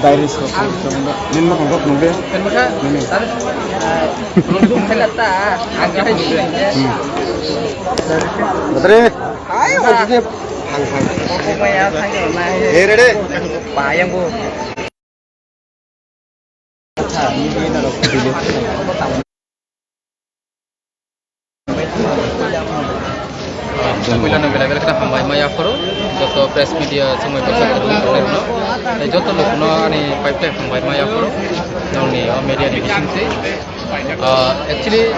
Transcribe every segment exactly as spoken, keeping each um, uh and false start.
Diary. Nini no kongkak nung de. Nini. Hmm. Badre. Hai, hai. Hey, ready? Bayang bu. Puilano belai belai kheno hambai ma yaphuru, joto press media chumui bwsajak rok no, tei joto lukuno ani pipe tei hambai ma yaphuru, nongni o media ni bisingtwi. Ah, actually,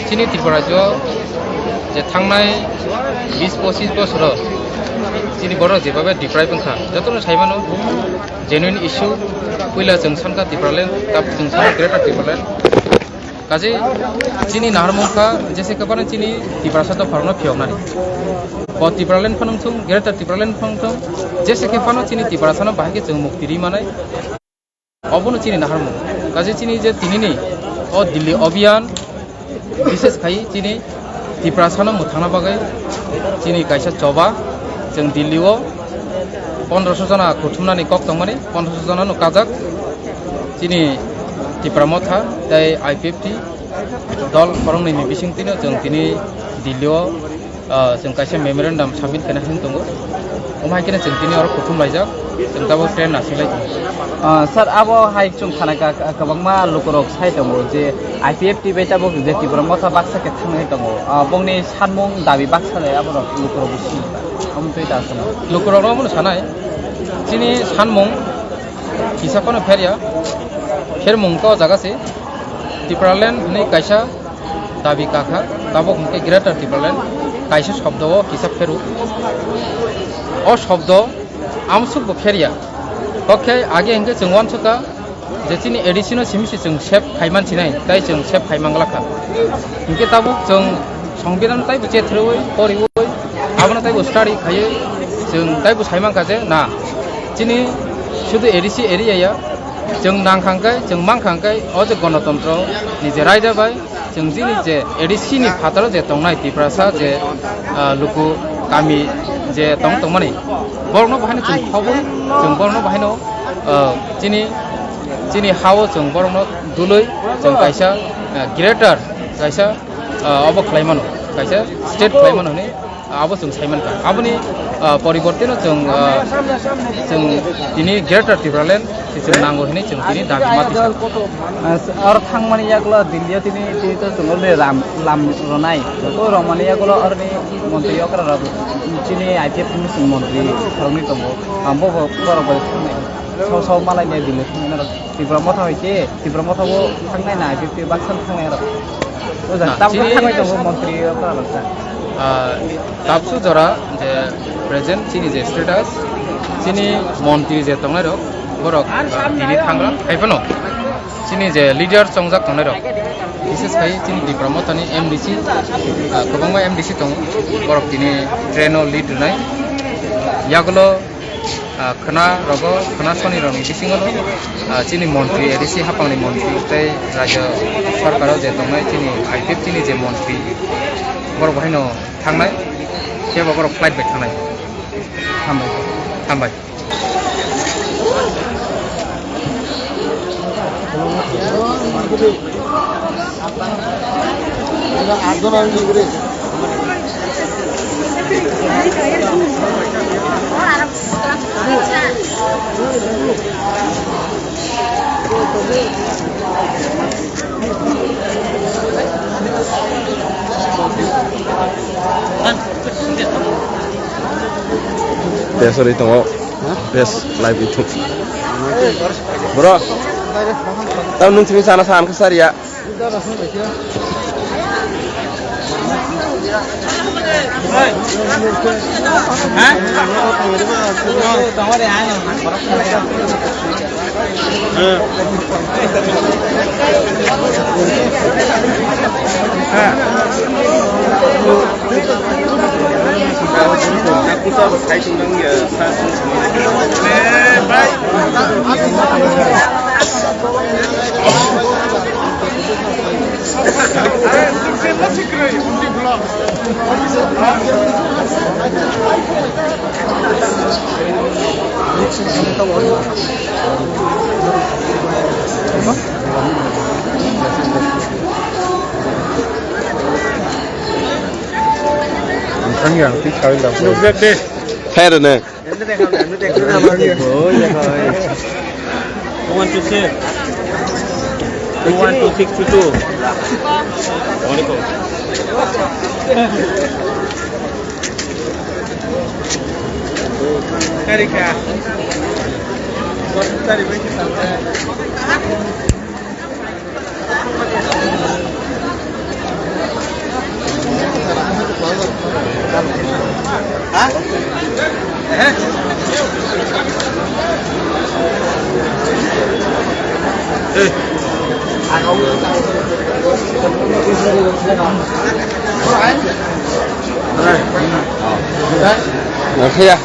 chini Tripura rajyo je thangnai bis pochis bosoro chini borok jebabe deprive wngkha, jotono saimano genuine issue, puila chwng sankha Tipraland, tab chwng sankha Greater Tipraland. Kaje chini naharmung kha, jese khe phano chini Tiprasa dopharokno phiyoknani. O Tipraland phano wngthung, Greater Tipraland phano wngthung, jese khe phano chini Tiprasano bahai khe chwng mukti ri manai. Obono chini naharmung. Kaje chini je tinini o Delhi Abhiyan, bishes khai chini Tiprasano mwthangna bagwi chini kaisa choba, chwng Delhi o pondroso jona kuthumnani kok tongmani, pondroso jonano kajak chini Tipra Motha tei I P F T dol khoroknwini bisingtwino chwng tini Delhi o ah, chwng kaisa memorandum submit khaina hwn tongo. Omo hai kheno chwng tini oro kuthum laijak, chwng tabuk train nasinglai tongo. Ah, sir, abo hai chwng khana ka, ka, kwbangma lukurok sai tongo je I P F T bai tabuk je Tipra Motha baksa khe thangnai tongo. Ah, bongni sanmung dabi baksa le aborok lukurok bo sini. Omo twi ta aswk. Lukurok no omo sanai. Chini sanmung kisa phano pherya. Phermung to jaga se. Tipraland hwnwi kaisa dabi kakha, tabuk hwnkhe Greater Tipraland kaisa shobdo o kisa pheru. O shobdo amsuk bo pherya. Hokhe age hwnkhe chwng uansukha je chini A D C no simi se chwng save khai man sinai, tai chwng save khai manglakha. Hwnkhe tabuk chwng Songbidan taibo chethrwi, poriwi, abono taibo study khaiwi, chwng taibo sai mankha je na, chini sudu A D C area ya, chwng nangkha hwnkhe, chwng mankha hwnkhe, o je gonotontro ni je raida bai, chwng chini je A D C ni phataro je tongnai Tiprasa je, ah, luku kami je tong tongmani, borokno bahaino chwng khobwi, chwng borokno bahaino, ah, chini, chini hao chwng borokno dului chwng kaisa, ah, greater kaisa, ah, obo khlai mano, kaisa state khlai mano hwnwi, ah, abo chwng sai mankha. Aboni, ah, poribortino chwng, ah, chwng tini Greater Tipraland se chwng nango hwnwi chwng tini dabi ma tisa. Ah, oro thangmani yagulo Delhi-o tini, tini to chwng le ram, lam rwnai. Joto rwmani yagulo oroni montri okra rok chini I P F T ni chwng montri khoroknwi tongo. Ah, bo, bo borok bai thangnai. Sok, sok malai nya Delhi thangnai norok. Tipra Motha hai khe, Tipra Motha bo thangnai na, I P F T baksa thangnai rok. O jaga na, tabuk chini thangwi tongo montri o kwrwngsa. Ah, tabsu jora je present chini je status, chini montri je tongnai rok, borok, ah, tini thangra, hai phano chini je leader chongjak tongnai rok, bises khai chini Tipra Motha ni M D C, ah, kwbangma M D C tongo, borok tini train o lead rwnai, yagulo ah, khwna rogo, khwna soni rokni bisingo no, ah, chini montri, A D C hapangni montri tei rajya sorkaro je tongnai chini I P F T ni je montri, borok bo haino thangnai, kebo borok flight bai thangnai. Hambai. Hambai. Tei sorry tongo. Bes live ithuk. Bro. Tamo nung simi sana sana khe sariya. Ang thangya, ang twi sawi labo. Nukjak de. Khairano. One two six. Two one two six two two. Karika. Kaya.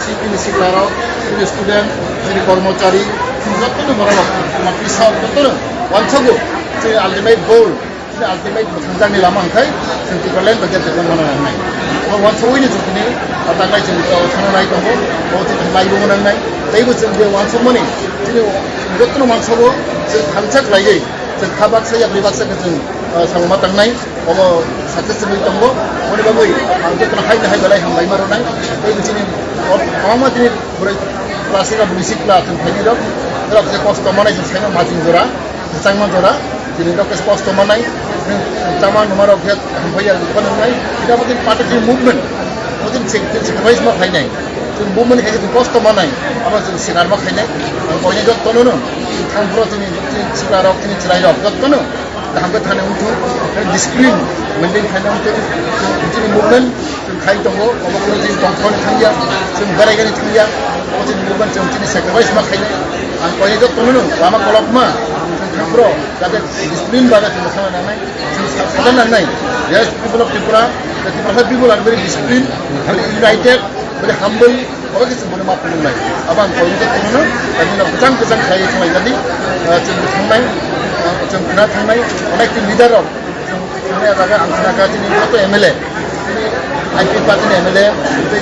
Chini sikarok, chini student, chini kormochari, chini jotono borok, chini kisa jotono uansago, chini ultimate goal. Chini ultimate mwthangjakni lama hwnkhe chwng Tipraland bai khe tongmano nangnai. Obo uansugwini chwng tini taklai chwng o thangna nai tongo, obo chwng laibungno nangnai. Teibo chwng je uansukmani chini jotono uansugo chwng thangsa khlaiwi chwng kha baksa yakri baksa khe chwng, ah, samung ma tangnai. Obo success wngwi tongo. Aboni bagwi ang jotono hai hai belai hamlaima rwnai. Teibo chini o kwbangma chini bwrwi class eight ba bwrwi sik class chwng phainai rok. Norok je kosto manai chwng saima majing jora. Kwchangma jora, chini rok khe kosto manai, chama numa rok khe hamphai ya, dukha nangnai, ida bo chini party chini movement, bo chini sek-, chini sacrifice ma khainai, chini movement khe chini kosto manai, abo chini sikar ma khainai, ang koinai jottono no, thang phuru chini, chini chwla rok, chini chwrai rok, jottono, kaham khe thani wngthung, discipline maintain khaina wngthung, chini movement, Chwng khai tongo, obo khe chini tongthokni thangya, chwng beraigani thangya, obo chini movement chwng chini sacrifice ma khainai. Ang koinai jottono no lama kolokma, chwng thangphuru, jate discipline baga chwng thangna nangnai, chwng sa-, sadan nangnai. Yes, people of Tripura, the Tripura people are very disciplined, very united, very humble, obo khe chwng bono ma phunuknai. Abo ang koinai jottono no, tini no kwchang kwchang khlaiwi thanglaijani, ah, chwng thangnai, ah, chwng khna thangnai, onek leader rok, Chwng thangna jaga ang khna kha chini joto M L A, chini I P party ni M L A, tei